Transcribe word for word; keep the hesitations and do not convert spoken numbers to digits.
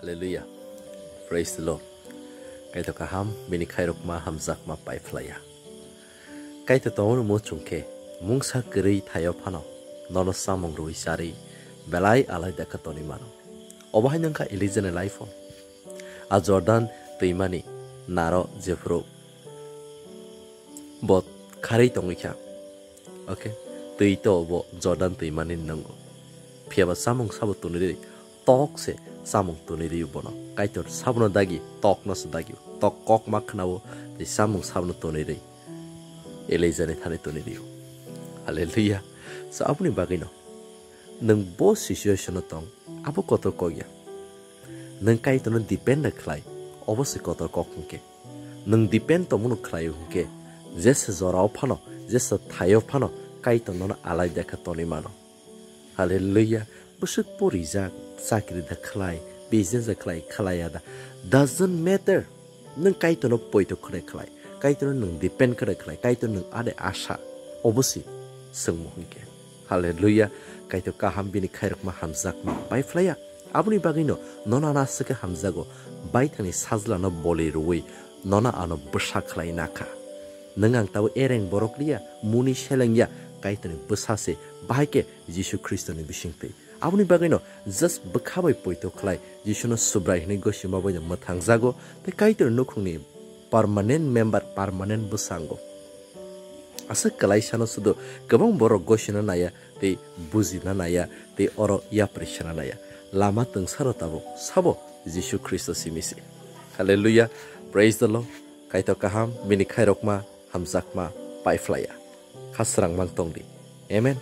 Hallelujah. Praise the Lord. Kaitor kaham, bini khairokma hamjakma paiphlaiya. Kaitor tongmani muchung khe mungsa kwrwi thaio phano nono samung rwui charwi belai alaida khe tonwi mano. Obo hai wngkha Elijah ni life o. A Jordan twimani naro jephuru bo kharwi tongwi kha. Okay, twi to bo Jordan twimani nwngo. Phiyaba samung sabo twnwi rwi, tok se samung twnwi rwi bono. Kaitor sabono dagi, tokno se dagi. Tok kok ma khnawo, tei samung sabono twnwi rwi. Elijah ni thani twnwi rwi. Hallelujah. So aboni bagwino nwng bo situation o tong, abo kotor kok ya. Nwng Kaitorno depend da khlai, obo se kotor kok hwnkhe. Nwng depend tongmano khlai hwnkhe, jesa jorao phano, jesa thaio phano Kaitor nono alaida khe tonwi mano. Hallelujah. Bwswk porijak, chakri da khlai, business da khlai, khlaiya da. Doesn't matter. Nwng Kaitorno poito khwnai khlai, Kaitorno nwng depend khwnai khlai, Kaitor nwng ade asa, obo se swngmo hwnkhe. Hallelujah. Kaitor kaham, bini khairokma hamjakma paiphlaiya. Aboni bagwino nono ano aswk khe hamjago, baithangni sajlano boli rwui nono ano bwsa khlai nakha. Nwng ang tabo ereng borok liya, muni seleng ya, Kaitorni bwsa se, bahai khe Jisu Khristoni bisingtwi. Aboni bagwino just bwkha bai poito khlai, Jisuno Subrai hwnwi gosima baino mwthangjago, tei Kaitorni nukhungni permanent member, permanent bwsango. Aswk kwlaisano sudu kwbang borok gosina naya, tei bujina naya, tei oro yapri sana naya. Lama twngsaro tabuk sabo Jisu Khristo simi se. Hallelujah. Praise the Lord. Kaitor kaham, bini khairokma, hamjakma, paiphlaiya. Khasrang mang tongdi. Amen.